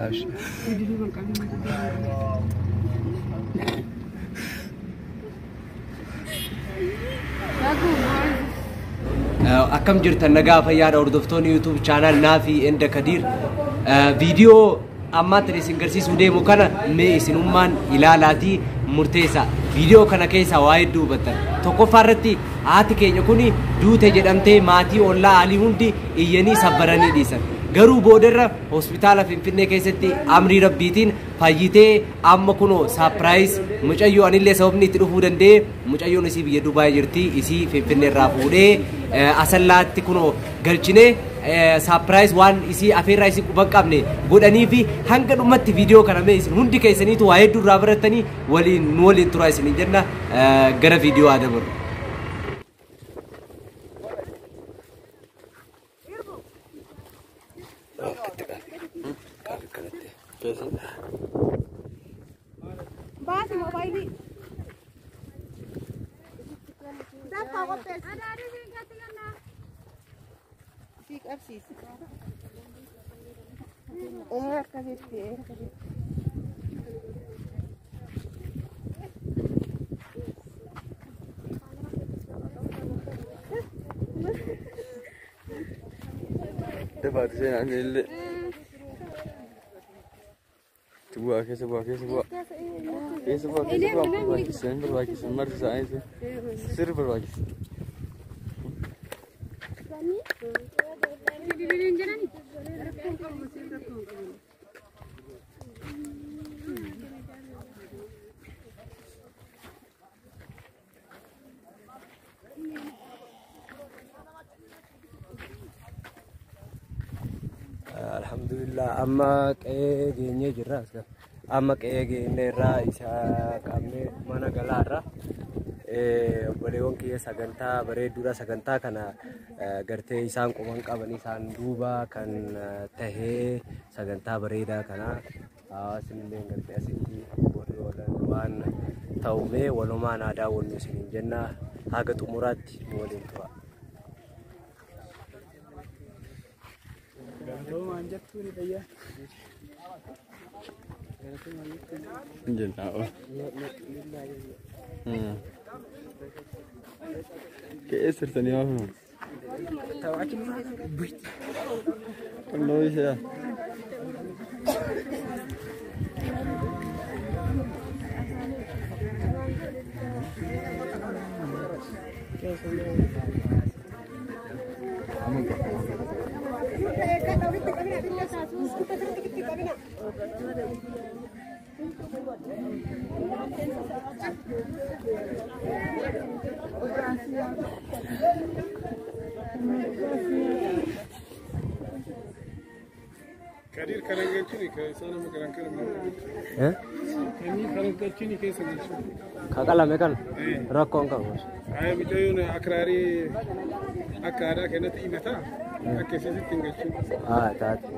Abshir. Akkam jirtan nagaa fayyaadha hordoftoonni YouTube channel Naafi and Kadir. Viidiyoo ammaatti isin garsiisuu deemu kana mee isinummaan ilaalaatii murteessa. Viidiyoo kana keessa waa hedduu hubattan. Tokkoffaa irratti haati keenya kuni duute jedhamtee maatii ollaa alii hundi iyyanii sabbaranii dhiisan. Garuu boodarra hospitaala Finfinnee keessatti amrii rabbiitiin fayyitee amma kunoo surprise mucayyoo anillee sababni itti dhufuu danda'e mucayyoon isii biyya Dubaay jirti isii Finfinnee irraa fuudhee Asallaatti kunoo galchinee surprise waan isii afeerraa isii quban qabne godhanii fi hanga dhumatti viidiyoo kana mee isin hundi keessaniitu waa hedduu irraa barattanii waliin nu waliin turaa isiniin jenna gara viidiyoo haa dabarru. Baasi moobaayilii. Dafa qopheessi. Sii qabsiisi. Akkasitti akkasitti. Dabaati seenaan illee. Bu'aa keessa bu'aa keessa bu'aa. Keessa bu'aa keessa bu'aa barbaachisa hin barbaachisa marti isaanii sirri barbaachisa. Alhamdulillah amma qe'ee geenyee jirra as gama. Amma qe'ee geenyee irraa isa qabnee mana galaarra. Obboleewwan kiyya sagantaa bareedduudha. Sagantaa kana gartee isaan quban qaban isaan duuba kan tahee sagantaa bareedaa kana hawaasni illee gartee asitti warri oolan waan ta'umee walumaan aadaa wannu isiniin jenna haga xumuraatti nu waliin tura. Jennaa oo. Qe'ee sirtanii maa fuudhu? Qonnoo ishee. Kadir kanan galchini ka isaan amma garan kana Kanneen kanan galchini keessa galchu. Ka qalame kana rakkoon qabu. Ayya mucayyoon akraarii akka aadaa keenyatti himataa akka isiisitti hin galchu. Haa taate.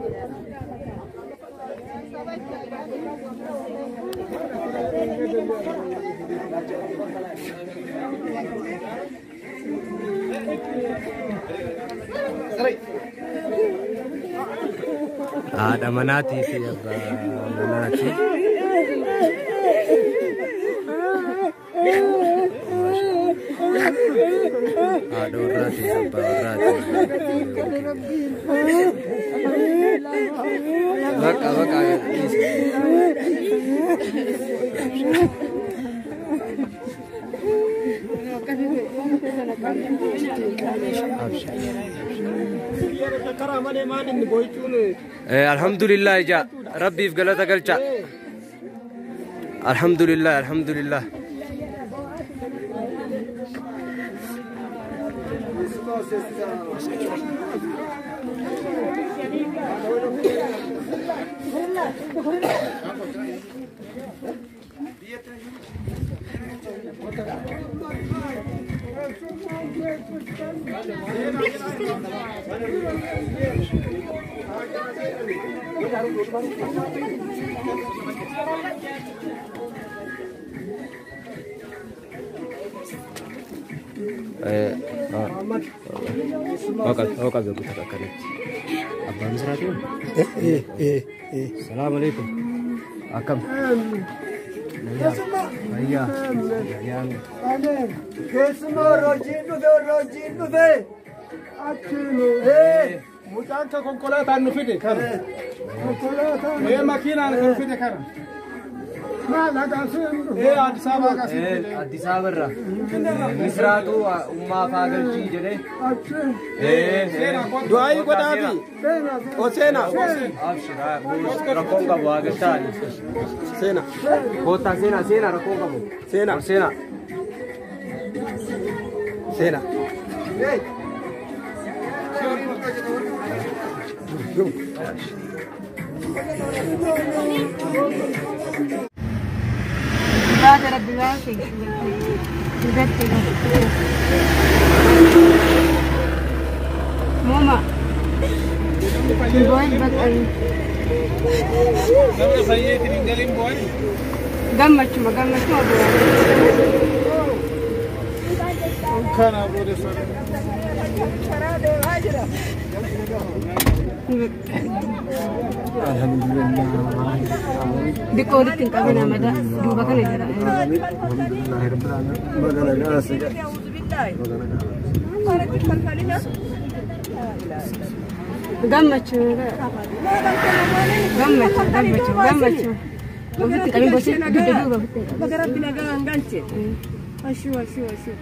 Haadha manaatii fi abbaa manaati. Haadha warraatii fi abbaa warraati. Bakka bakka dhiisi. Alhamdulillah ija rabbiif galata galcha. Alhamdulillah alhamdulillah. Oqa beeku takka akkanatti. Abbaan Misraatii? Salaamu alaikum. Akkam? Fayyaa. Fayyaa. Keessumaa hojiin dhufe hojiin dhufe. Mucaan ka konkolaataan nu fide kana. Konkolaataan. Makiinaan kan fide kana. Maal haqaaseen dhufe. Addis Ababaa kaasee fide. Addis Ababarraa. Misraatu ummaa faa galchii jedhee. Achi. Du'aayii godhaafi. Seenaa. O seenaa. Abshir rakkoon qabu haa galtaa. Seenaa. Koottaa seenaa seenaa rakkoon qabu. Seenaa. Seenaa. Seenaa. Baata rabbi baase. Gatti gatti. Mama. Boy bakka. Namni fayyeetiin hin galin bu'ani. Gammachuma gammachuma bu'aa. Kana booda sana. Diqqoo walitti hin qabina madaa duuba kana jira. Gammachuu gammachuu gammachuu gammachuu. Ofitti qabin gosi dugda duuba ofitti hin qabin. Baga rabbi nagaan galche. Ashuu ashuu ashuu.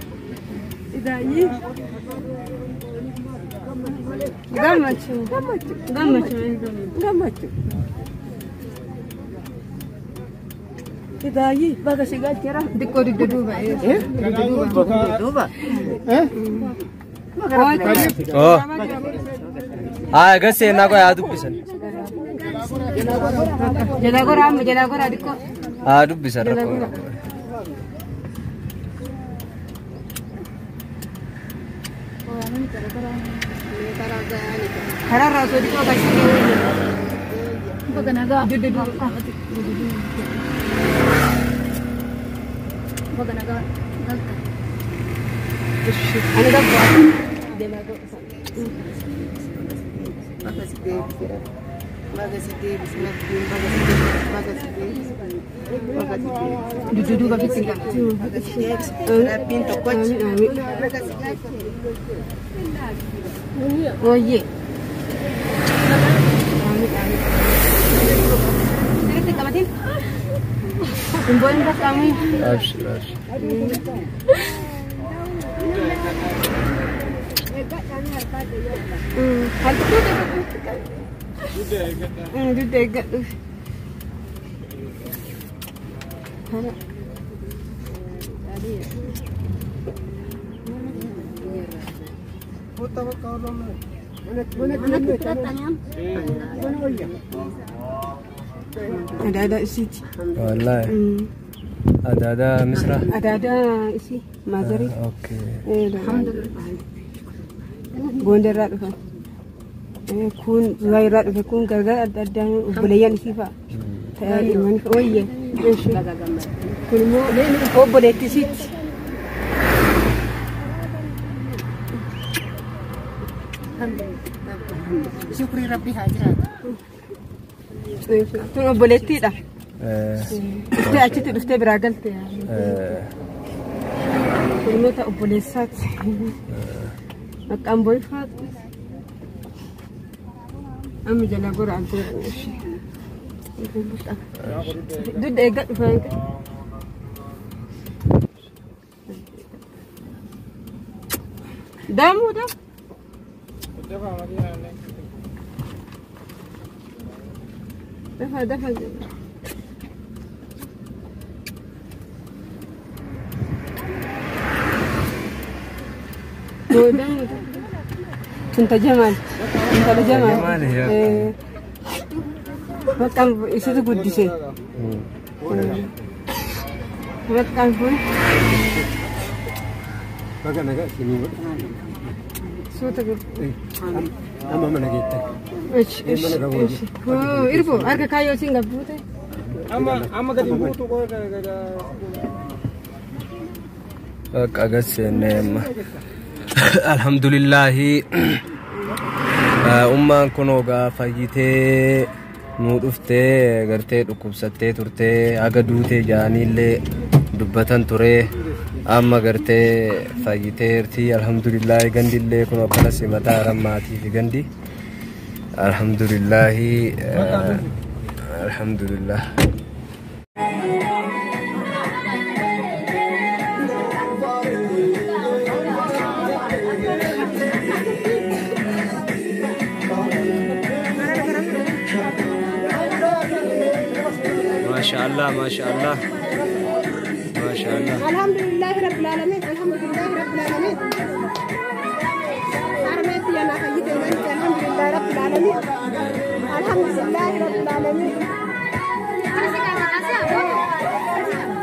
Idaayii. Gammachuu gammachuu gammachuu. Gammachuu. Idaayii baga si galcheera. Diqqoo dugda duuba. Dugda duuba. Duuba. Oh. Haa egaa seenaa qoy haa dubbisan. Jalaa goraa amma jalaa goraa diqqoo. Haa dubbisan rakkoon qabu. Karaarraa osoo diqqoo agarsiisee wayya. Dugda duuba. Ani gabbu. Baga si deebise. Baga si deebise. Rabbiin baga si deebise. Baga si deebise. Baga si deebise. Dugda duuba ofitti hin qabin. Baga si deebise. Rabbiin tokkochi. Baga si galche. Oye. Sirriitti qabatiin. Hin boo'in bakka amii. Abshir abshir. Dugda eeggadhu. Adaadaa isiiti. Wallaahi. Adaadaa Misraa. Adaadaa isii maazarii. Okay. Gondarraa dhufan. Kun Zuwaayirraa dhufe kun gargar adda addaa obboleeyyan isii fa'a. Ta'ee ilmaan wayye. Kun immoo obboleetti isiiti. Shukrii rabbi haa jiraatu. Tun obboleettiidha. Dhuftee achitti dhuftee biraa galte. Kun immoo ta obboleessaati. Maqaan boyfaatu. Amma jala gora altee. Dugda eeggadhu faayida. Daamuu daam. Dafa dafa. Daamuu daam. Tunta Jamal. Intala Jamal. Jamal, yaa. Bakka isitu guddise. Bakka kun Baga nagaa isinii godhe. suuta guddi. Amma mana geettan. Ish ish ish. Irbo harka kaayyoo siin gabbuute. Amma amma gadi buutu. Bakka gaseenne amma. Alhamdulillahi. Ummaan kun ogaa fayyitee nuu dhuftee gartee dhukkubsattee turtee haga duutee jaaniillee dubbatan ture. Amma gartee fayyiteerti alhamdulillahi gandillee kun akkana simataa haramaatii fi gandi. Alhamdulillahi. Alhamdulillah. Masha Allah, Masha Allah. Masha Allah. Alhamdulillah Rabbil Alamin. Alhamdulillah Rabbil Alamin. Harmeetti yana fayyite wanti alhamdulillah Rabbil Alamin. Alhamdulillah Rabbil Alamin. Alhamdulillah Rabbil Alamin.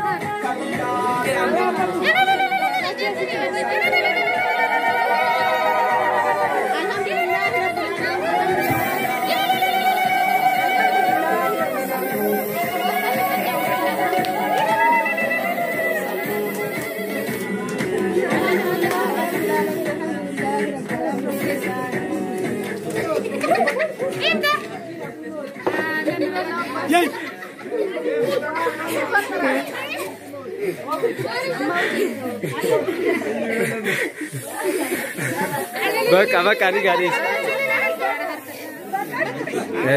Bakka bakka ni gaadis.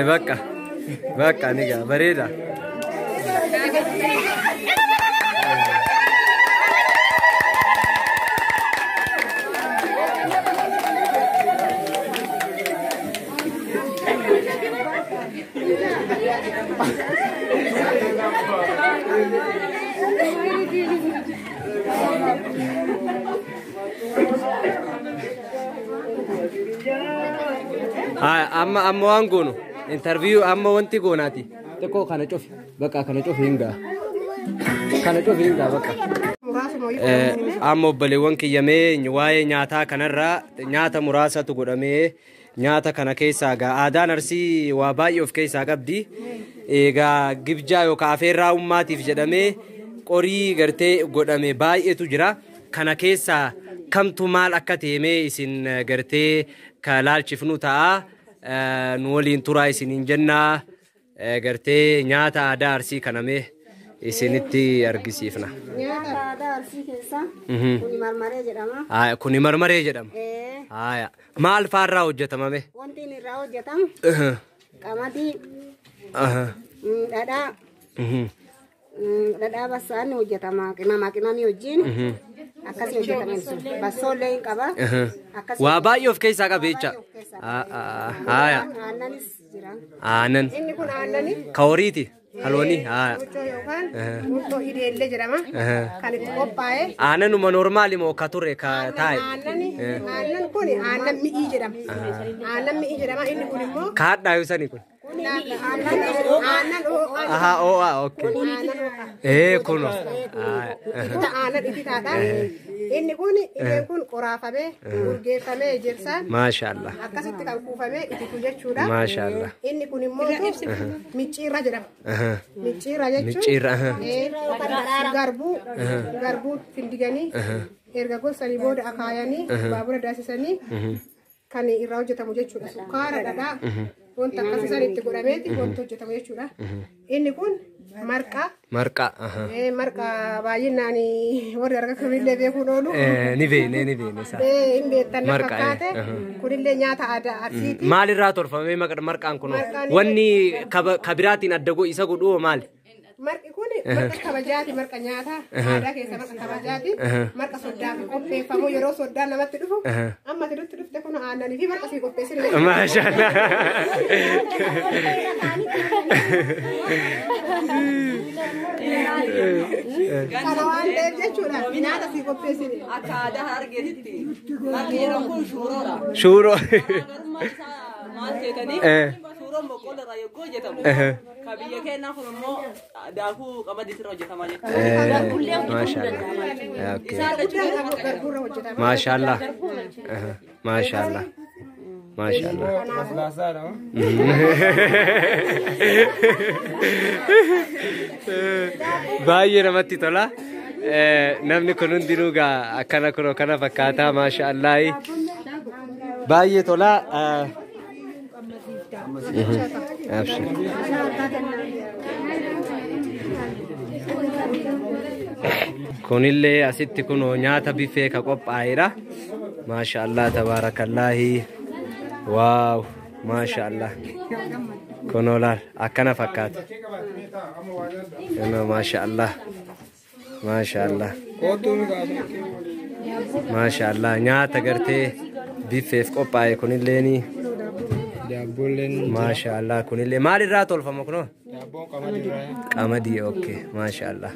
Bakka bakka ni gaa bareeda. Amma amma waan goonu interview amma wanti goonaati xiqqoo kana cufi bakka kana cufi hin gaa kana cufi hin gaa bakka. Amma obboleewwan kiyyamee waa'ee nyaataa kanarraa nyaata muraasatu godhamee nyaata kana keessaa gaa aadaan Arsii waa baay'ee of keessaa qabdi. Egaa gibjaa yookaan afeerraa ummaatiif jedhamee qorii gartee godhame baay'eetu jira. Kana keessaa kamtu maal akka ta'e isin gartee ka laalchifnu ta'a. Nu waliin turaa isiniin jennaa gartee nyaata aadaa Arsii kanamee isinitti argisiifna. Nyaata aadaa Arsii keessaa kuni marmaree jedhama. Kuni marmaree jedhama. Maal faarraa hojjetamame? Wanti inni irraa hojjetamu qamadii, dhadhaa, dhadhaa bassaan hojjetama qimama qimamii wajjin akkasii hojjetama sun bassoollee hin qaba. Waa baay'ee of keessaa qaba jecha. Aannanis jira. Aannan. Inni kun aannani. Ka horiiti. Halooni. Huccoo yookaan huccoo ideellee jedhama. Kan itti qophaa'e. Aannanuma normaali moo ka ture ka taa'e? Aannan kun aannan mi'ii jedhama. Aannan mi'ii jedhama. Inni kun immoo. Ka hadhaayu sani kun. Aannan oo'aa. Aha oo'aa okay. Kuno. Aannan ititaadha. Inni kun ideen kun qoraafamee urgeeffamee ejersaan. Maashaallah. Akkasitti kan kuufamee ititu jechuudha. Maashaallah. Inni kun immoo micciirra jedhama. Micciirra jechuun. Micciirra. Garbuu garbuu findiganii erga gogsanii booda akaayanii baabura daasisanii kan irraa hojjetamu jechuudha. Sukkaara dhadhaa wanta akkasii san itti godhameeti wanti hojjetamu jechuudha. Inni kun marqaa. Marqaa. Marqaa baay'inaan warri harka kamillee beekuun oolu. Ni beekne ni beekne isaa. Hin beektan na fakkaate kunillee nyaata aadaa Arsiiti. Maalirraa tolfamee marqaan kun wanni kabiraatiin adda isa godhu maali? Marqi kun marqa kabajaati marqa nyaataa aadaa keessa marqa kabajaati marqa soddaaf qopheeffamu yeroo soddaan namatti dhufu amma sitti dhufte kun aannanii fi marqa sii qopheessine. Maashaallah. Kana waan ta'eef jechuudha nyaata sii qopheessine. Akka aadaa Harargeetitti marqi yeroo kun shuuroodha. Shuuroo. Maal seetanii suuroon boqqolloo irraa yogguu hojjetamu ka biyya keenyaa kun immoo daakuu qamadii irraa hojjetama jechuudha. Maashaallah. Garbuurra hojjetama. Maashaallah. Maashaallah. Maashaallah. Baay'ee namatti tola. Namni kun hundinuu gaa akkana kunoo kana fakkaataa maashaallah. Baay'ee tolaa. Abshir. Kunillee asitti kunoo nyaata bifee ka qophaa'edha. Maashaallah tabaarakallaahi. Waaw maashaallah. Kunoo laal akkana fakkaata. Kunoo maashaallah. Maashaallah. Maashaallah nyaata gartee bifeef qophaa'e kunilleeni. Maashaallah kunillee maalirraa tolfama kunoo? Qamadii okay maashaallah.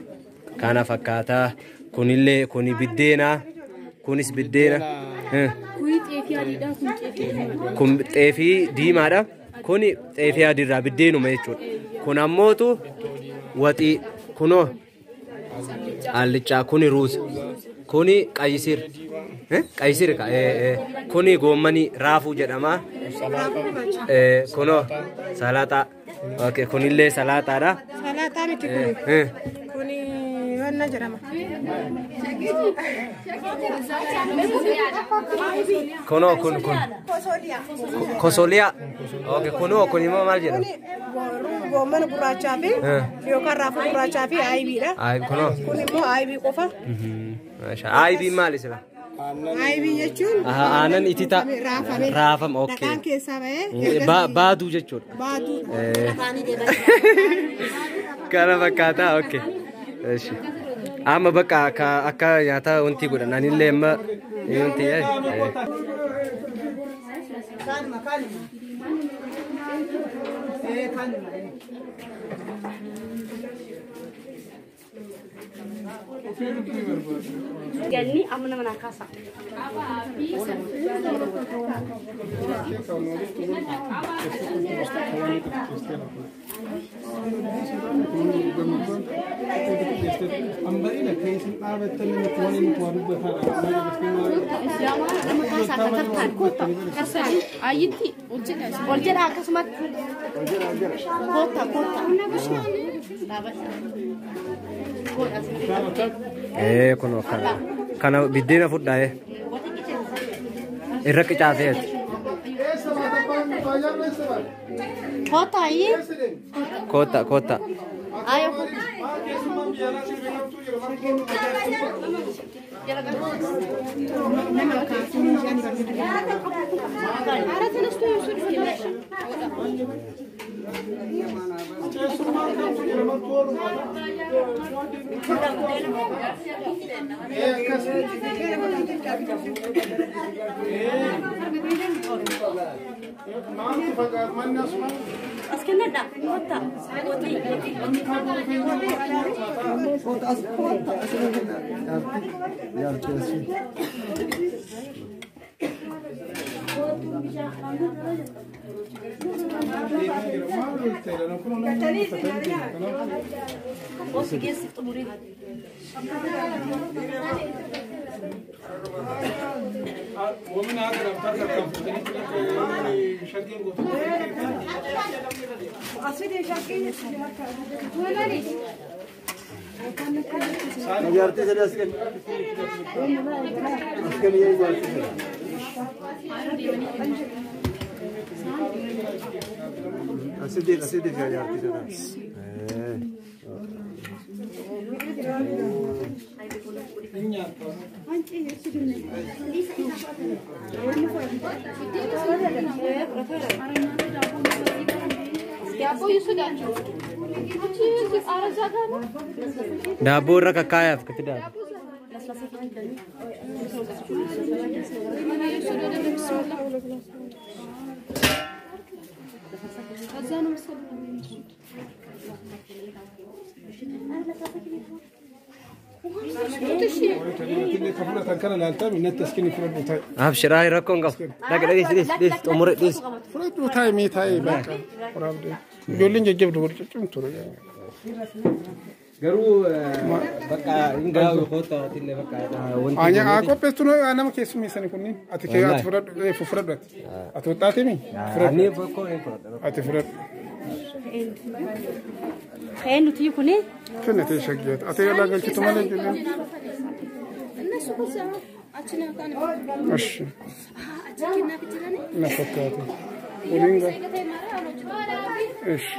Kana fakkaataa kunillee kuni biddeena kunis biddeena. Kun xeefii diimaadha. Kuni xeefii adiirraa biddeenuma jechuudha. Kun ammootu waxii kunoo allichaa kuni ruuza kuni qayyisir qayyisir kuni goommanii raafuu jedhama. Kunoo salaaxaa okay kunillee salaaxaadha. Salaaxaa miti kuni. Kuni wanna jedhama. Kunoo kun kun kosoliyaa okay kunoo kun immoo maal jedhama? Goommana gurraachaa fi yookaan raafuu gurraachaa fi ayibiidha. Kunoo kun immoo ayibii qofa. Ayibiin maali sila? Ayibii jechuun aannan itita raafame. Raafama okay. Dhaqaan keessaa bahee baaduu jechuudha. Baaduu. Kana fakkaataa okay. Amma bakka akka nyaata wanti godhan anillee amma wanti Ganni amma nama kaasa. Kunoo kana kana biddeena fudhaa irra qicaafeeti. Koota koota. Daabboo irra kakkaayaaf kati daabboo. Abshiraa rakkoon qabu. Dhaqi dhaqi dhis dhis xumure dhis. Fudhadhu taa'e mee taa'e bakka. Ijoolleen jajjabdu wal cuccumtu. Garuu bakka hin gahu koota atillee bakka wanti. Anya qopheessu nama keessummeessani kunniin ati kee ati fudhadhu fudhadhu ati. Ati waxxaatee mi? Ani bokkoo hin fudhadhu. Ati fudhadhu. Nuti kuni. Kennite shaggeet. Ati yala galchitu malee jiru. Ashi. Na fakkaate. Waliin Ish.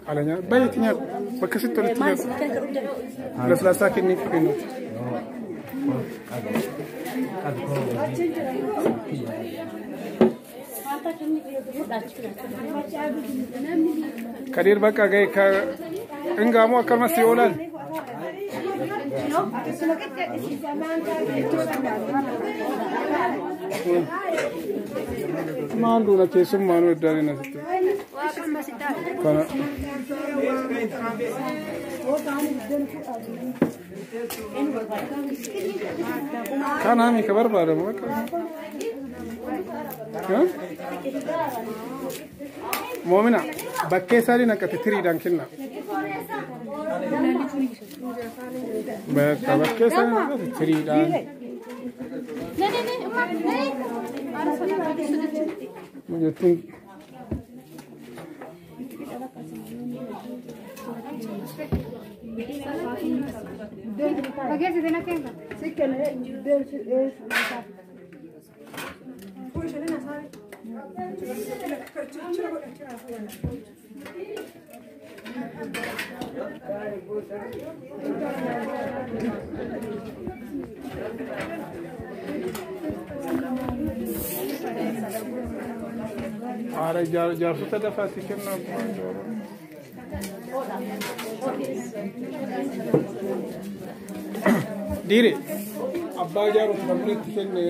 Alanya baay'ee nyaata bakka sitti tolutti nyaata. Laslaasaa kenniif kennuuti. Kadir bakka ga'e ka ingaamoo akkasumas si oolan. Maal duula keessummaa nu iddaan asitti. Kana. Kana mi ka barbaadamu bakka. Moomina bakkee isaanii naqate tiriidhaan kenna. Bakka bakkee isaanii naqate tiriidhaan. Jettiin Ara jaarsota dafaatti kennaa. Dhiire abbaa jaaruuf barreetti kenne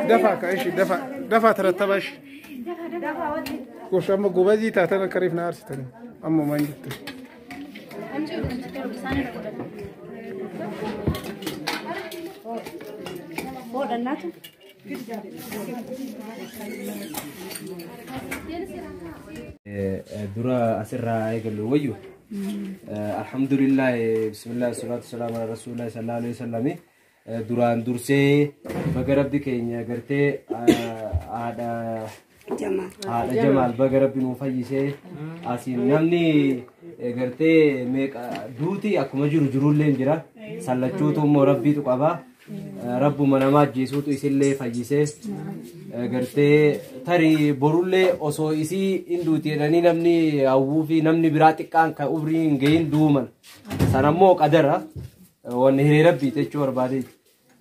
dafaa ka ishi dafa dafa tarattaba ishi. Gosa amma gobazii taatan akka reef na aarsitanii amma maan jettu. Dura asirraa eegallu wayyu. Alhamdulillah bismillah salatu wassalamu ala rasulillah sallallahu alaihi wasallam. Duraan dursee baga rabbi keenya gartee haadha Jamaal baga rabbi nuu fayyisee asiin namni gartee meeqa duuti akkuma jiru jirullee jira sallachuutu immoo rabbiitu qaba. Rabbuma nama ajjeesuutu isillee fayyisee gartee tarii borullee osoo isii hin duuti jedhanii namni hawwuu fi namni biraa xiqqaan kan umrii hin gahin duuman sanammoo qadara wanni hiree rabbii jechuu barbaade.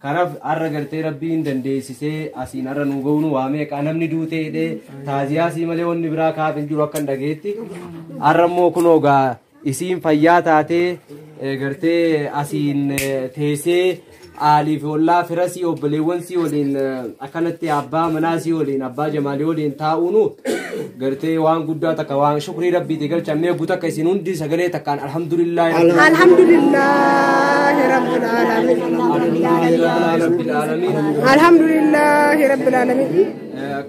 Kanaaf har'a gartee rabbiin dandeessisee asiin har'a nu ga'uun waa meeqa namni duutee hidhee taaziyaasii malee wanni biraa kaaf hin jiru akka hin dhageetti. Har'a immoo kunoo gaa isiin fayyaa taatee gartee asiin teessee Aalii fi ollaa firasii obboleewwan sii waliin akkanatti abbaa manaa sii waliin abbaa Jamaalii waliin taa'uunu gartee waan guddaa takka waan shukrii rabbiiti galchamee guutuu akka isin hundi sagalee takkaan alhamdulillah. Alhamdulillah rabbil alamin. Rabbil alamin. Alhamdulillah rabbil alamin.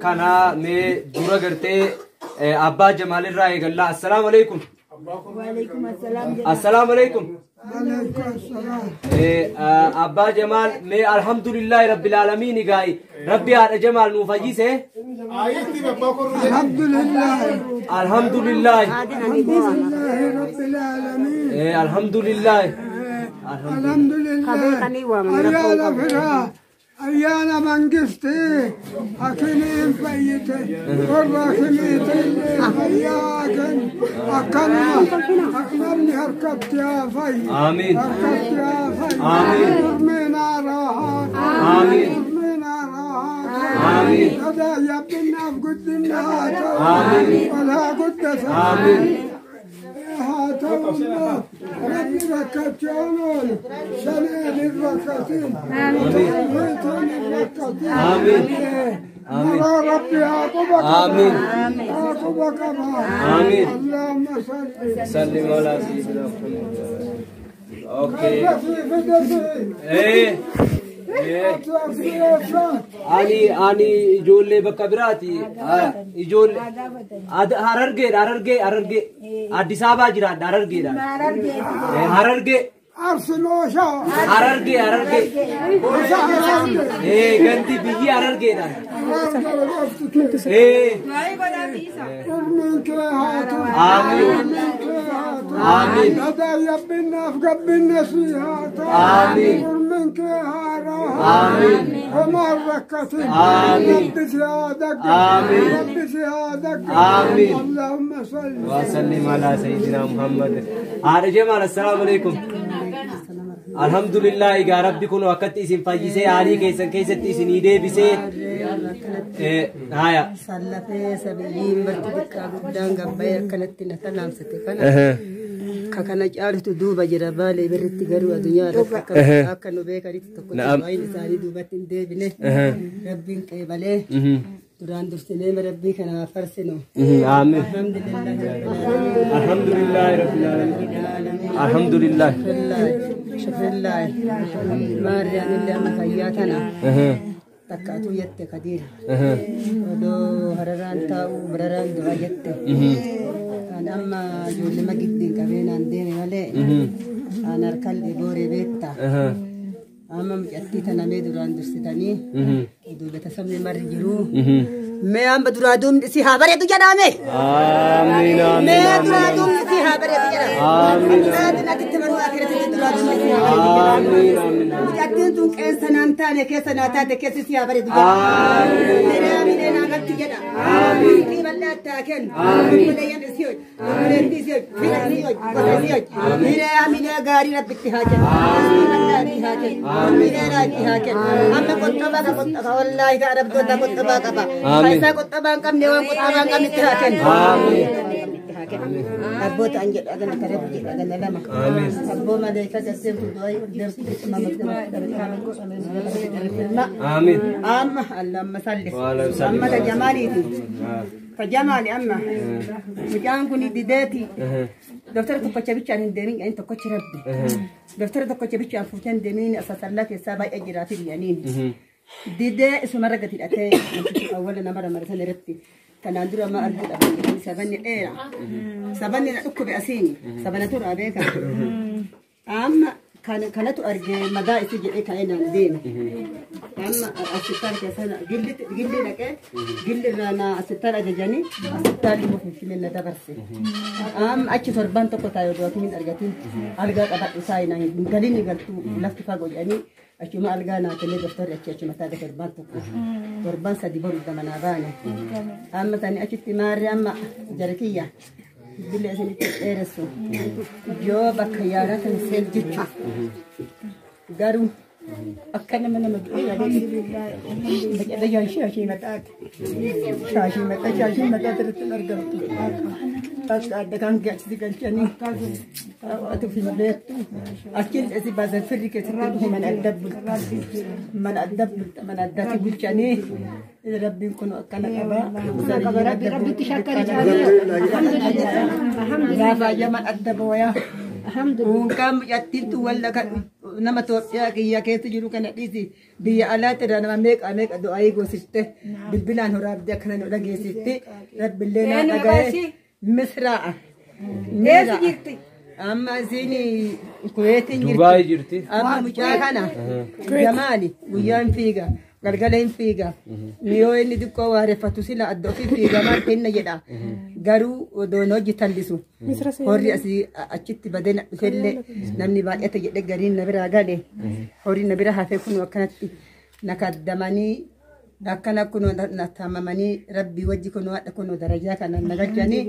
Kana mee dura gartee abbaa Jamaalirraa eegallaa. Assalaamu alaikum. Waalaikum assalam. Assalaamu alaikum. Abbaa Jamaal mee alhamdulillahi rabbil alamin gaa'ii rabbi haadha Jamaal nuu fayyise. Alhamdulillah. Alhamdulillah. Rabbil alamin. Alhamdulillah. Alhamdulillah. Ayyaana firaa ayyaana mangistii hakimiin fayyite warra hakimiitillee fayyaa kennu akkanuma namni harkatti haa fayyu. Amiin. Harkatti haa fayyu. Amiin. Mormiin haa raahaa. Amiin. Mormiin haa raahaa. Amiin. Gadaa yabbinnaaf guddinna haa ta'u. Amiin. Ol haa guddatan. Amiin. Haa ta'u immoo rabbi rakkachuun oolu shaneen hin rakkatin. Wiituun hin rakkatin. Amiin. Maraa rabbi haa quba qaba. Amiin. Haa quba qaba. Amiin. Allahumma salli. Sallim ala sayyidina Muhammad. Okay. Rabbi fidati. Eh. Eh. Ani ijoollee bakka biraati. Ijoollee Harargeedha, Harargee, Harargee. Addis Ababaa jiraadha, Harargeedha. Harargee. Arsilooshaa. Harargee, Harargee. Gosa Harargee. Eh, ganti biyyi Harargeedha. Harargee qofti. Eh. Ilmiin kee haa ta'u. Amiin. Ilmiin kee haa ta'u. Amiin. Gadaa yabbinnaaf gabbinna sii haa ta'u. Amiin. Ilmiin kee haaraa. Amiin. Homaan rakkatin. Amiin. Rabbi si haa dagga. Amiin. Rabbi si haa dagga. Amiin. Allahumma salli. Wa sallim ala sayyidina Muhammad. Haadha Jamaal, assalaamu alaikum. Alhamdulillah, egaa rabbi kun akkatti isin fayyisee haalii keessan keessatti isinii deebisee. Haya. Sallafee sabiyyiin barti xiqqaa guddaan gabbayee akkanatti na talaamsite kana. Ka kana caalutu duuba jira baalee birritti garuu addunyaa irratti akka nu beekanitti tokko baay'een isaanii duubatti hin deebine. Rabbiin qeebalee duraan dursinee rabbii kanaa farsinu. Amiin. Alhamdulillah. Alhamdulillah rabbil alamin. Alhamdulillah. Shukrillahi. Maariyaan illee amma fayyaa tana. Takkaatu jette Kadiir. Odoo hararaan taa'u bararaan du'a jette. Kan amma ijoollema giddiin qabee naan deeme malee. An harkaan booree beekta. Amma mucattii tana mee duraan dursitanii. Duubata sabni marri jiru. Mee amma duraa duubni si haa bareedu jedhame. Amiin, amiin. Mee duraa duubni si haa bareedu jedhame. Amiin. Mee natti maruu akhiratti duraa duubni si haa bareedu jedhame. Amiin, amiin. Mucattiin tun qeensa naan taane keessa naa taate keessi si haa bareedu jedha. Miree miree naa galti jedha. Amiin. Bal'aa taa kennu. Obboleeyyan isii hojii. Obboleettii isii hojii. Fira isii hojii. Gosa isii hojii. Miree miree gaarii rabbitti haa kennu. Bal'aa itti haa kennu. Miree itti haa kennu. Amma qoxxobaa ka qoxxobaa wallaahi ka arabtoota qoxxobaa qaba. Amiin. Isaa qoxxobaa hin qabne waan qoxxobaa hin qabne itti haa kennu. Amiin. Abboota an jedhu agana ka rabbi jedhu agana lama. Amiin. Abboo maleekaa gasseemtu du'aa deemtu Amiin. Amma Allahumma salli. Wa alayhi salli. Amma ta jamaaliiti. Ta jamaali amma. Mucaan kun dideeti. Doktara tokkocha bichaan hin deemin jedhanii tokkochi rabbi. Doktara tokkocha bichaan fuutee hin deemin asasallaa keessaa baay'ee jiraati jedhaniin. Didee isumarra gadi hidhatee awwala nama ramarisan irratti. Kanaan dura ma arguu dhaban jedhanii sabanni dheera. Sabanni na dhukkube asiin sabana tura beeka. Amma kanatu argee madaa isii jedhee ka'ee naan deeme. Amma asittaan keessa gilli dhaqee gilli irraa na asittaan ajajanii asittaan immoo finfinnee na dabarse. Amma achi torban tokko taa'ee oduu akkamiin argatiin algaa qabadhu saayinaa hin galin galtuu lafti fagoo jedhanii achuma algaa naa kennee doktorri achi achuma taa'e torban tokko. Torban sadi boru damanaa baane. Amma tani achitti maarri amma jara kiyya. Billee isinitti dheeressu. Yoo bakka yaalaa kan seen jechuudha. Garuu akka nama nama du'e yaadee baqadha shaashii mataati. Shaashii mataa shaashii mataa irratti hin argamtu. Akka adda kan achitti galchanii ati fi beektu. Achiin asi baasan firri keessatti dhufu mana adda bulta. Mana adda bulta mana addaatti bulchanii rabbiin kun akkana qaba. Rabbitti shakkari. Gaafa yaman adda booyaa. Unkaan mucattiin tun walla kan nama Itoophiyaa kiyya keessa jiru kana dhiisi biyya alaatti irraa nama meeqa meeqa du'aayii goosiste bilbilaan horaabdee akkana nu dhageessiste rabbillee naa dhaga'e misraa'a. Eessa jirti? Amma isiin Kuweetiin jirti. Dubaay jirti. Amma mucaa kana jamaali guyyaan fiiga galgala hin fiiga yoo inni xiqqoo waareffatu sila adda ofii fiiga maal kenna jedha garuu odoon hojii tallisu horri asii achitti badee na dhufellee namni baay'ate jedhe gariin na biraa gale horri na bira hafee kun akkanatti na kaddamanii akkana kunoo na taamamanii rabbii wajji kunoo hadha kunoo darajaa kana na galchanii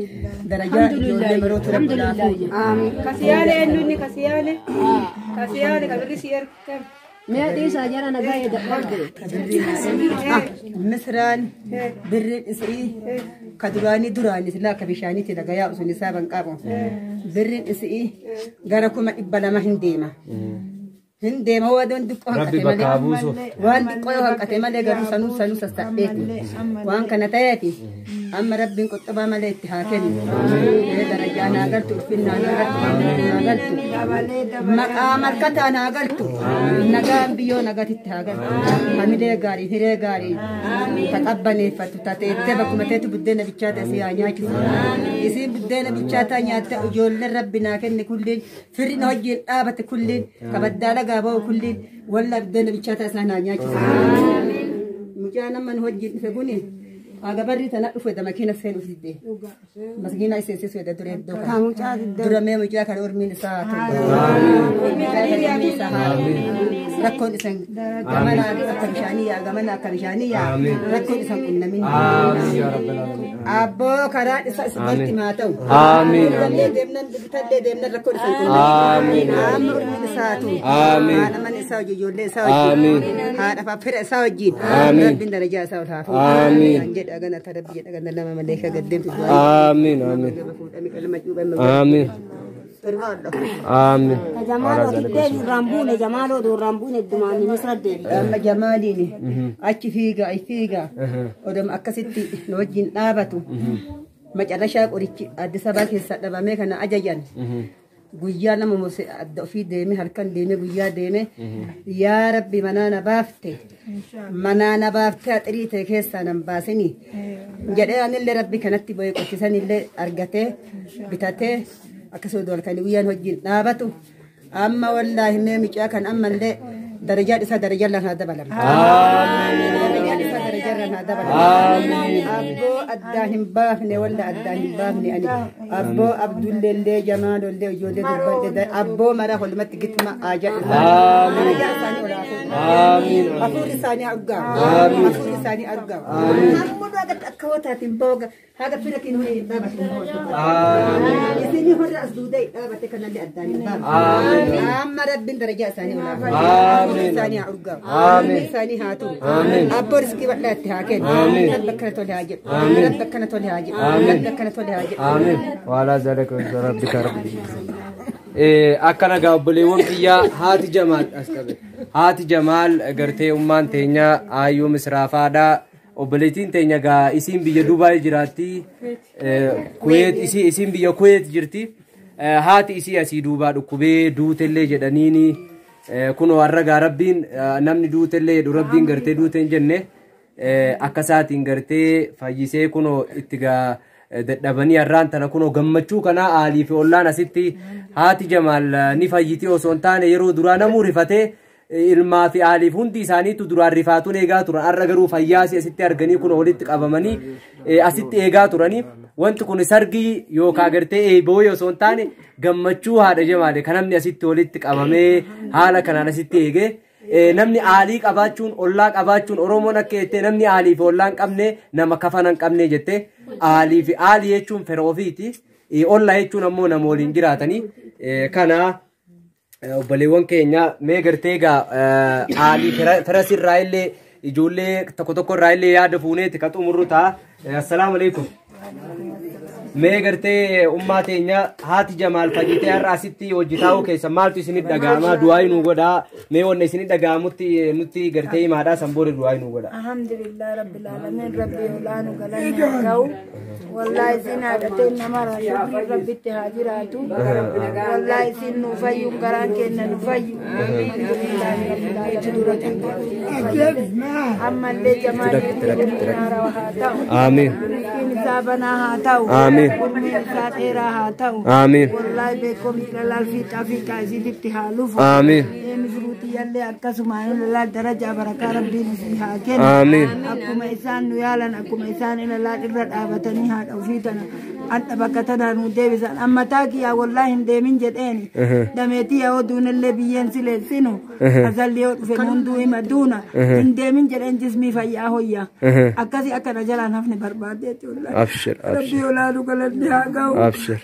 darajaa ijoollee marootu rabbi naa fuudhu. Kasiyaale eenyuun kasiyaale? Kasiyaale kabirri si ergame. Mee dhiisaa jara nagaa eedadhabde. Misraan birriin isii ka duraanii duraanii silaa akka bishaaniitti dhagaa yaa'u sun isaa ban qabu. Birriin isii gara 200,000 hin deema. Hin deema waan xiqqoo Rabbi hanqate bakka haa malee. buusuuf. Waan xiqqoo yoo hanqate malee garuu sanuu sassaabbeeti. Waan kana ta'eeti amma rabbiin qoxxobaa malee itti haa kennu. Darajaa naa galtu, ulfinnaa naa galtu, naa galtu. Maqaa markataa naa galtu. Nagaan biyyoo nagatitti haa galtu. Hamilee gaarii, hiree gaarii. Taqabbaneeffattu tateettee bakkuma teetu buddeena bichaata isii haa nyaachisu. Isiin buddeena bichaataa nyaatte ijoolleen rabbi naa kenne kulliin firri na wajjin dhaabate kulliin kabaddaa lagaa ba'u kulliin walla buddeena bichaataa isaan haa nyaachisu. Mucaan amma nu wajjin dhufe kuni agabarri tana dhufe da makiina seen ufidde. Maskiina iseen da dure iddoo kana. Dura mee mucaa kana ormiin isaa haa ta'u. Mucaa kana ormiin isaa haa ta'u. Rakkoon isan gamana akka bishaanii yaa gamana akka bishaanii yaa rakkoon isan qunnamin. Amiin yaa rabbal aalamiin. Abboo karaa isa isa galti maa ta'u. Amiin. Tallee deemnan bitallee deemnan rakkoon isan qunnamin. Amiin. Amma ormiin isaa haa ta'u. Amiin. Haadha mana isaa wajjin ijoollee isaa wajjin. Amiin. Haadha fi fira isaa wajjin. Amiin. Rabbiin darajaa isaa ol haa fuudhu. Amiin. Kan jedhu gana ta rabbi jedha gana lama malee ka gaddeemtu du'aa. Amiin. Amiin. Fuudhame qalma cuuphame. Amiin. Amiin. Jamaaloo diddeen irraan buune jamaaloo irraan buune dumaan misra deebi. Amma jamaaliin achi fiiga achi fiiga odoma akkasitti nu wajjin dhaabatu macarrashaa qorichi Addis Ababaa keessaa dhabamee kana ajajan guyyaa nama mose adda ofii deeme halkan deeme guyyaa deeme yaa rabbi manaa na baafte manaa na baafte axirii ta'e keessaa nan baasini jedhee anillee rabbi kanatti bo'ee qochisanillee argatee bitatee akkasuma dolkanii guyyaan wajjin dhaabatu amma wallaahi mee micaa kan ammallee darajaan isaa darajaan lafa dabalama. Darajaan isaa darajaan lafa dabalama. Abboo addaan hin baafne walla addaan hin baafne ani abboo Abdulleellee Jamaalollee ijoollee durbaallee abboo mara holmatti gitma aajaa isaa. Darajaan isaanii ol haa fuudhu. Hafuurri isaanii argaa. Hafuurri isaanii argaa. Hamma akka hootaatiin booga haga fira kiin horii hin dhaabate. Isinii horra as duudee hin dhaabate kanallee addaan hin baafne. Amma rabbiin darajaa isaanii ol haa fuudhu. Hafuurri isaanii haa urgaa'u. Hafuurri isaanii haa turu. Abboo riskii bal'aa itti haa kennu. Rabbi akkana tole haa jedhu. Rabbi akkana tole haa jedhu. Rabbi akkana tole haa jedhu. Amiin. Waalaa zalaka rabbika rabbi. Akkana gaa obboleewwan kiyyaa haati Jamaal as qabe. Haati Jamaal gartee ummaan teenya Aayyoo Misraafaadha. Obboleettiin teenya gaa isiin biyya Dubaay jiraatti. Kuweet isiin biyya Kuweet jirti. Haati isii asii duubaa dhukkubee duutellee jedhaniini. Kunoo har'a gaa rabbiin namni duutellee jedhu rabbiin gartee duute hin jenne akka isaatiin gartee fayyisee kunoo itti gaa dadhabanii har'aan tana kunoo gammachuu kanaa aalii fi ollaan asitti haati Jamaal ni fayyiti osoo hin taane yeroo duraa namuu rifatee ilmaa fi aaliif hundi isaaniitu duraan rifaatuun eegaa turan har'a garuu fayyaasii asitti arganii kunoo walitti qabamanii asitti eegaa turanii wanti kun sargii yookaan gartee eeboo osoo hin taane gammachuu haadha Jamaale kan namni asitti walitti qabamee haala kanaan asitti eegee namni aalii qabaachuun ollaa qabaachuun Oromoon akka jettee namni aalii fi ollaa hin qabne nama kafana hin qabne jette aalii fi aalii jechuun fira ofiiti ollaa jechuun ammoo nama waliin jiraatanii kana obboleewwan keenya mee gartee egaa aalii fira sirraa illee ijoollee tokko tokko irraa illee yaada fuuneeti ka xumurru ta'a. Assalaamu alaikum. Mee gartee ummaa teenya haati Jamaal fayyitee har'a asitti hojii taa'uu keessa maaltu isinit dhaga'ama du'aa nuu godhaa mee wanna isinit dhaga'amutti nutti gartee himaadhaa san booda du'aa nuu godhaa. Alhamdulillah rabbil alamin rabbi olaanu galanni haa ga'u. Wallahi isin haadhateen nama shukrii rabbitti haa jiraatu. Wallahi isin nu fayyuun garaan keenya nu fayyu. Alhamdulillah rabbil alamin. Ammallee Jamaaliin haarawaa haa ta'u. Amiin. Riskiin isaa banaa haa ta'u. Amiin. Umriin isaa dheeraa haa ta'u. Amiin. Wallahi beekumsi lalaal fiixaa fiixaa isinitti haa lufu. Amiin. Misruuti yallee akkasuma ilalaal darajaa barakaa rabbiin isii haa kennu. Amiin. Akkuma isaan nu yaalan akkuma isaan ilalaal irra dhaabatanii haadha ofii tana hadha bakka tanaa nu deebisan. Amma taakiyaa wallahi hin deemin jedheeni. Dameetii yoo duunallee biyyeen sileessinu. Asalli yoo dhufe hunduu hima duuna. Hin deemin jedheen jismii fayyaa hoyyaa. Akkasii akkana jalaan hafni barbaadeetti wallahi. Abshir abshir. Rabbi olaanu galanni haa ga'u. Abshir.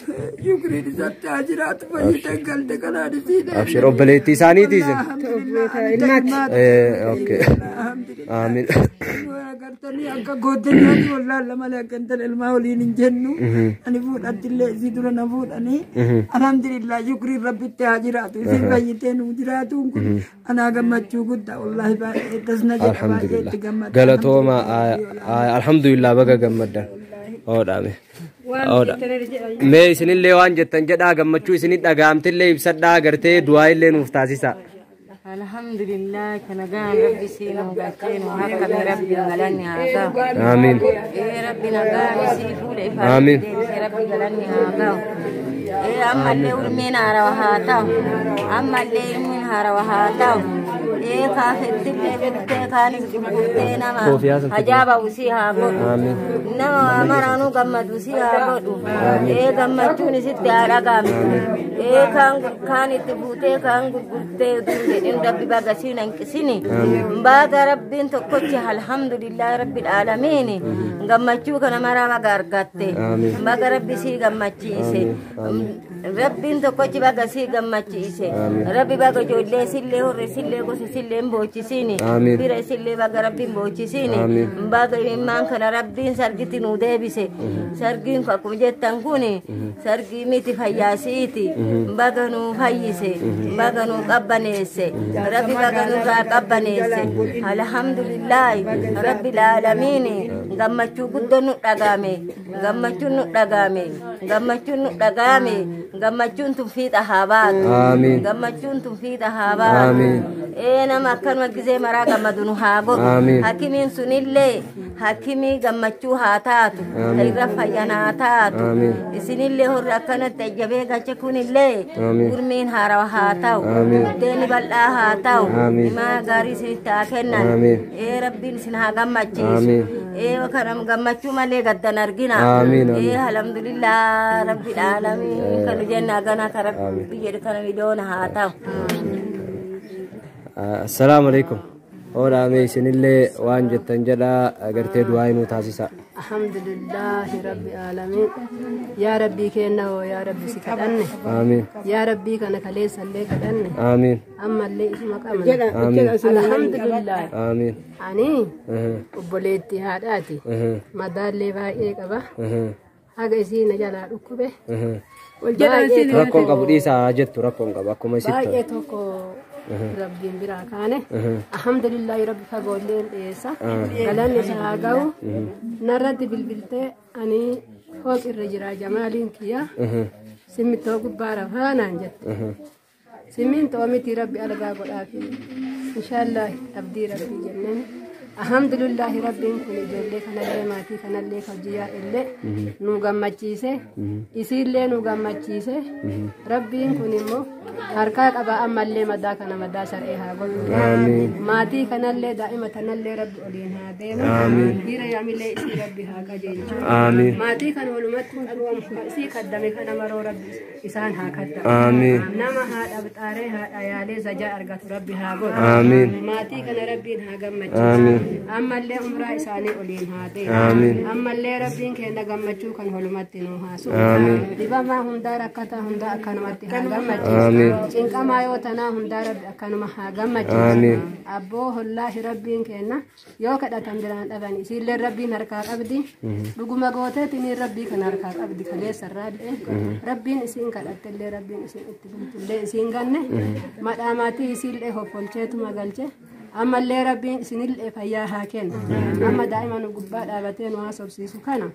Shukriin isatti haa jiraatu fayyitee galte kanaan isii deebi'e. Abshir obboleettii isaaniitis. isin? Alhamdulillah. Okay. Amiin. Agartanii akka gootanyaati wallaala malee akka intala ilmaa waliin hin jennu. Ani fuudhattillee isii dura na fuudhanii. Alhamdulillah shukriin rabbitti haa jiraatu. Isin fayyitee nuu jiraatuun kun anaa gammachuu guddaa wallaahi baay'ee tasna jedha baay'ee itti gammada. Galatooma alhamdulillah baga gammaddan. Oodhaame. Oodha. Mee isinillee waan jettan jedhaa gammachuu isinit dhaga'amtillee ibsadhaa agartee du'aa illee nuuf taasisaa. Alhamdulillah kanagaan rabbi siinuu galcheenu akka rabbi galanni haa ga'u. Amiin. Ee rabbi nagaan isii fuudha ifaa Amiin. deebisee rabbi galanni haa ga'u. Ee ammallee urmiin haarawa haa ta'u. Ammallee ilmiin haarawa haa ta'u. Ee kaafettillee bittee kaanis gurgurtee nama ajaa'aba usii haa godhu. Amiin. Nama waa maraanuu gammadu usii haa godhu. Ee gammachuun isitti haa dhaga'amtu. Ee kaan itti fuutee kaan gurgurtee dur jedhin rabbi baga siin hanqisini. Baga rabbiin tokkochi alhamdulillah rabbil aalamiin gammachuu kana maraa baga argatte. Baga rabbi sii gammachiise. Rabbiin tokkochi baga sii gammachiise. Rabbi baga ijoollee sillee horre sillee gosa sillee hin boochisini. Bira sillee baga rabbiin boochisini. Baga imimmaan kana rabbiin sargitti nuu deebise. Sargiin akkuma jettan kun sargii miti fayyaasiiti. Baga nuu fayyise. Baga nuu qabbaneesse. Rabbi baga nurraa qabbaneesse. Alhamdulillah rabbil aalamiin gammachuu guddoon nu dhagahame. Gammachuun nu dhagahame. Gammachuun nu dhagahame. Gammachuun tun fiixa haa baatu. Gammachuun tun fiixa haa baatu. Ee nama akkanuma gizee maraa gammadu nu haa godhu. Hakimiin sunillee hakimii gammachuu haa taatu. Irra fayyan haa taatu. Isinillee horri akkanatti ajjabee galche kunillee gurmiin haarawa haa ta'u. Buddeenni bal'aa haa ta'u. Himaa gaarii isinitti haa kennan. Ee rabbiin isin haa gammachiisu. Ee kana gammachuu malee gaddan argina. Ee alhamdulillah rabbil aalamiin kan jenna gana ka rabbi jedhu kana midoona haa ta'u. Assalaamu alaikum. Oodhaame isinillee waan jettan jedhaa agartee du'aa nuu taasisaa. Alhamdulillahi rabbi aalamiin. Yaa rabbii kenna hoo yaa rabbi si kadhanne. Amiin. Yaa rabbii kana kaleessallee kadhanne. Amiin. Ammallee isuma qabna. Amiin. Alhamdulillah. Amiin. Ani obboleettii haadhaati. Madaallee baay'ee qaba. Haga isii na jalaa dhukkube. Rakkoon qabu dhiisaa jettu rakkoon qabu akkuma isitti. Baay'ee tokko rabbiin biraa kaane. Alhamdulillahi rabbi fagoolleen dhiyeessa. Galanni isaa haa ga'u. Narratti bilbiltee ani fooq irra jira jamaaliin kiyya. Simmintoo gubbaa rafaa naan jette. Simmintoo miti rabbi algaa godhaafi. Inshaallah abdii rabbii jenneen. Alhamdulillahi rabbiin kun ijoollee kanallee maatii kanallee hojii illee nu gammachiise. Isiillee nu gammachiise. Rabbiin kun immoo harkaa qaba ammallee madaa kana madaa sar'ee haa godhu. Maatii kanallee daa'ima tanallee rabbi oliin haa deemu. Dhiira yaamillee isii rabbi haa qajeelchu. Maatii kana walumatti qabu isii kaddame kana maroo rabbi isaan haa kaddamu. Nama haadha xaaree haadha yaalee zajaa argatu rabbi haa godhu. Maatii kana rabbiin haa gammachiisu. Ammallee umraa isaanii oliin haa deemu. Ammallee rabbiin keenya gammachuu kan walumatti nu haa su'u. Dhibamaa hundaa rakkataa hundaa akkanumatti haa gammachiisu. Cinqamaa yoo tanaa hundaa rabbi akkanuma haa gammachiisu. Abboo hollaahi rabbiin kenna yoo kadhatan biraan dhaban isiillee rabbiin harkaa qabdi. Dhuguma gooteetiniin rabbii kan harkaa qabdi kaleessarraa illee rabbiin isiin kadhattellee rabbiin isiin itti bultullee isiin ganne madhaa maatii isiillee hoffolcheetuma galche. Ammallee rabbiin isinillee fayyaa haa kennu. Amma daa'ima nu gubbaa dhaabatee nu haasofsiisu kana.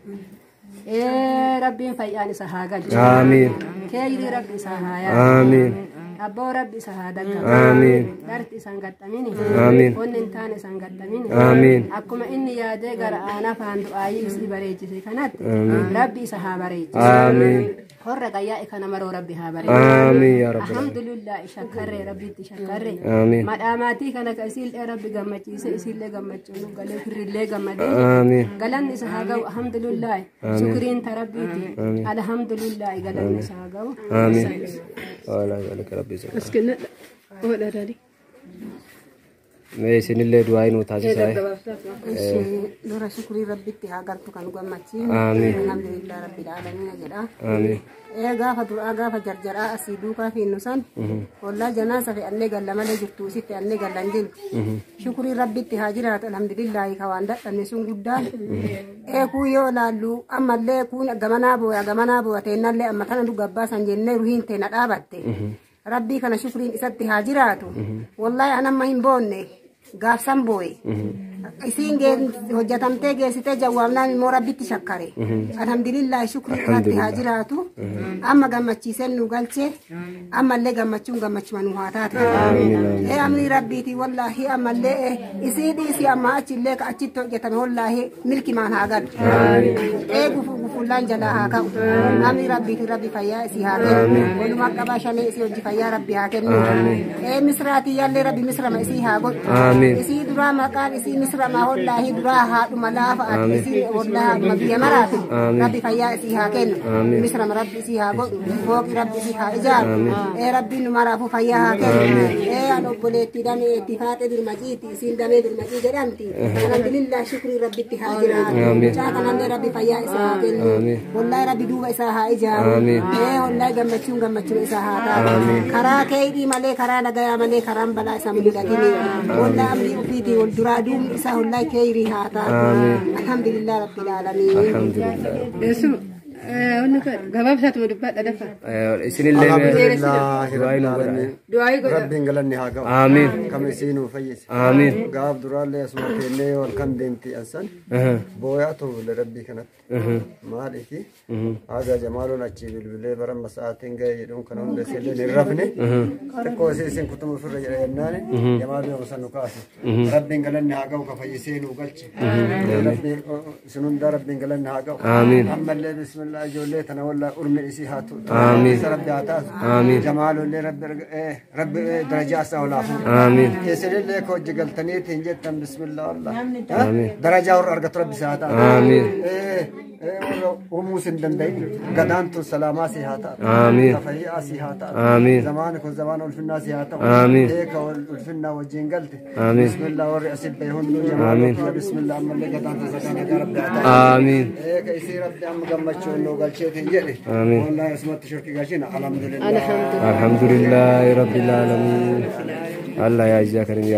Ee rabbiin fayyaan isa haa galchu. Amiin. Keeyrii rabbi isa haa yaadu. Amiin. Abboo rabbi isa haa daggamu. Amiin. Dharti isaan gaxxamini. Amiin. Onni hin taane isaan gaxxamini. Amiin. Akkuma inni yaadee gara aanaa faan du'aayii isii bareechise kanatti rabbi isa haa bareechisu. Amiin. Horra qayyaa kana maroo rabbi haa bareechisu. Amiin yaa rabbi. Alhamdulillah shakkarree rabbitti shakkarree. Amiin. Madhaa maatii kana ka isiillee rabbi gammachiise isiillee gammachuu nu galee firrillee gammadee. Amiin. Galanni isa haa ga'u alhamdulillah. Shukriin ta rabbiiti. Alhamdulillah galanni isa haa ga'u. Amiin. Wala zalika rabbi. Askenna. Oodha daadhi. Mee isinillee du'aa nuu taasisaa. Dura shukrii rabbitti haa galtu kan gammachiin. Amiin. Alhamdulillah rabbil aalamiin jedha. Amiin. Gaafa duraa gaafa jarjaraa asii duukaa fiinnu san ollaa janaasa fe'annee galla malee jirtu isii fe'annee galla hin jiru. Shukrii rabbitti haa jiraatu alhamdulillahi ka waan dadhabne sun guddaan. Kuun yoo laallu ammallee kuun gamanaa booya teennallee amma tana nu gabbaasan jennee ruhiin teenna dhaabatte. Rabbii kana shukriin isatti haa jiraatu. Wallaahi an amma hin boonne gaafsan booye. Isiin hojjatamtee geessitee jawwaabnaan immoo rabbitti shakkare. Alhamdulillahi shukrii irratti haa jiraatu. Amma gammachiiseen nu galche. Ammallee gammachuun gammachuma nu haa taatu. Amni rabbiiti wallaahi ammallee isii dhiisii amma achillee ka achitti hojjetame wallaahi milkimaan haa galu. Gufuu gufullaan jalaa haa ka'u. Amni rabbiiti rabbi fayyaa isii haa kennu. Walumaa qabaa shanee isii hojii fayyaa rabbi haa kennu. Misraatii yaallee rabbi misrama isii haa godhu. Isii duraa maqaan isii misrama wallaahi duraa haadhuma laafa ati isii wallaahi haadhuma biyya maraati. Rabbi fayyaa isii haa kennu. Misrama rabbi isii haa godhu. Fooqi rabbi isii haa ijaaru. Rabbiin nu maraafuu fayyaa haa kennu. An obboleettii damee itti faaxee birmajiiti isiin damee birmajii jedhamti. Alhamdulillah shukrii rabbitti haa jiraatu. Mucaa kanallee rabbi fayyaa isaa haa kennu. Wallaahi rabbi duuba isaa haa ijaaru. Wallaahi gammachuun gammachuun isaa haa taatu. Karaa keeyidii malee karaa nagayaa malee karaan balaa isaa mul'atini. Wallaahi amrii ofiitii wal duraa duubni isaa wallaahi keeyrii haa taatu. Alhamdulillah rabbil aalamiin. Alhamdulillah. Gabaabsaatuma dubbadha dafa. Isinillee du'aa nuu godhaa. Du'aa godhaa. Rabbiin galanni haa ga'u. Amiin. Kam isii nuu fayyise. Amiin. Gaaf duraallee asuma keennee wal kan deemti ansan. Booyaa turre rabbii kanatti. Maaliifi haga jamaaloon achii bilbilee bara sa'aatiin ga'e jedhuun kana hunda isillee hin rafne. Xiqqoo isii isin kutuma ofirra jedha jennaani jamaaluu yoom san nu kaase. Rabbiin galanni haa ga'u ka fayyisee nuu galche. Rabbiin isin hundaa rabbiin galanni haa ga'u. Amiin. Ammallee bismillah ijoollee tana wallaa urmi isii haa tu'u. Amiin. Rabbi haa taasu. Amiin. Jamaalollee rabbi darajaa isaa ol haa fuudhu. Amiin. Isinillee ka hojii galtaniitiin jettan bismillah wallah. Amiin. Darajaa warra argatu rabbi isaa haa taatu. Amiin. Warra uumuus hin danda'in gadaan tun salaamaa si haa taatu. Amiin. Tafayyaa si haa taatu. Amiin. Zamaani kun zamaan ulfinnaa si haa ta'u. Amiin. Ka ulfinnaa wajjin galte. Amiin. Bismillah warri asii bahe hunduu jamaa bismillah ammallee gadaan tun sadaa nagaa rabbi haa taatu. Amiin. Ka isii rabbi amma gammachuun nuu galcheetiin jedhe. Amiin. Wallahi asumatti shirki galchina alhamdulillah. Alhamdulillahi rabbil aalamiin. Allah yaa ijaa karim yaa